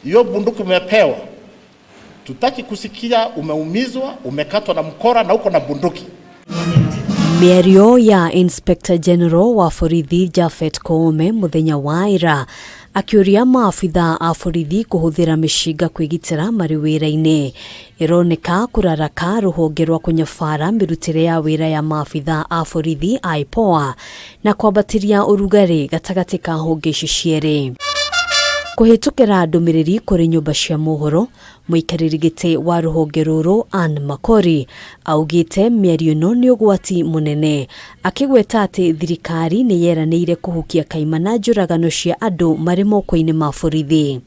Hiyo bunduki umepewa, tutaki kusikia umeumizwa, umekatwa na mkora na uko na bunduki. Mĩario ya Inspector General wa borithi Japhet Koome mũthenya wa ira akĩũria maabitha a borithi kũhũthĩra mĩcinga kwĩgitĩra marĩ wĩra-inĩ ĩroneka kũraraka rũhonge rwa kũnyabara mĩrutĩre ya wĩra ya maabitha a borithi IPOA na kwambatĩria ũrugarĩ gatagatĩ ka honge ici cierĩ. Kũhĩtũkĩra ndũmĩrĩri kũrĩ nyũmba cia mohoro, mũikarĩri gĩtĩ wa rũhonge rũrũ Ann Makori augĩte mĩario ĩno nĩ ũgwati mũnene, akĩgweta atĩ thirikari nĩ yeranĩire kũhukia kaimana njũragano cia andũ marĩ moko-inĩ ma borithi.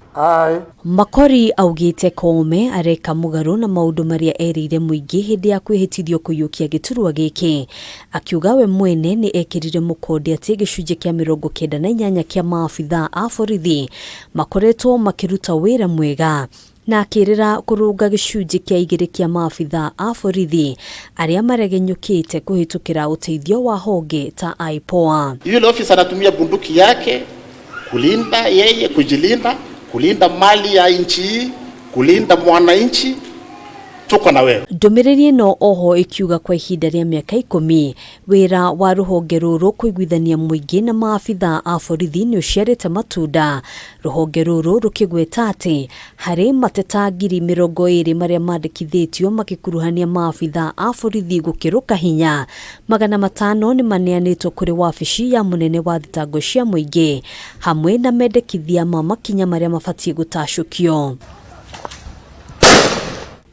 Makori augĩte Koome areka mũgarũ na maũndũ marĩa erĩire mũingĩ hĩndĩ ya kwĩhĩtithio kũiyũkia gĩturwa gĩkĩ, akiuga we mwene nĩ ekĩrire mũkonde atĩ gĩcunjĩ kĩa 98 kĩa maabitha a borithi makoretwo makĩruta wĩra mwega na akĩrĩra kũrũnga gĩcunjĩ kĩa 2 kĩa maabitha a borithi arĩa maregenyũkĩte kũhĩtũkĩra ũteithio wa honge ta IPOA. Yule ofisa anatumia bunduki yake kulinda yeye, kujilinda, kulinda mali ya nchi hii, kulinda mwananchi, tuko na wewe. Ndũmĩrĩri ĩno oho ĩkiuga kwa ihinda rĩa mĩaka 10 wĩra wa rũhonge rũrũ kũiguithania mũingĩ na maabitha a borithi nĩ ũciarĩte matunda. Rũhonge rũrũ rũkĩgweta atĩ harĩ mateta 20,000 marĩa mandĩkithĩtio makĩkuruhania maabitha a borithi gũkĩrũka hinya, 500 nĩ maneanĩtwo kũrĩ wabici ya mũnene wa thitango cia mũingĩ hamwe na mendekithia ma makinya marĩa mabatiĩ gũtacũkio.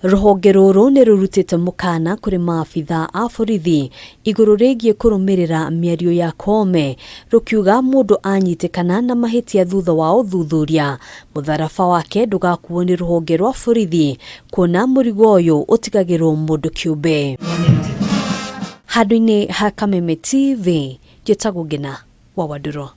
Rũhonge rũrũ nĩ rũrutĩte mũkana kũrĩ maabitha a borithi igũrũ rĩgiĩ kũrũmĩrĩra mĩario ya Koome, rũkiuga mũndũ anyitĩkana na mahĩtia thutha wa ũthuthuria mũtharaba wake ndũgakuo nĩ rũhonge rwa borithi kuona mũrigo ũyũ ũtigagĩrwo mũndũ kĩũmbe. Handũ-inĩ ha Kameme TV, njĩtagwo Ngina wa Wandũrũ.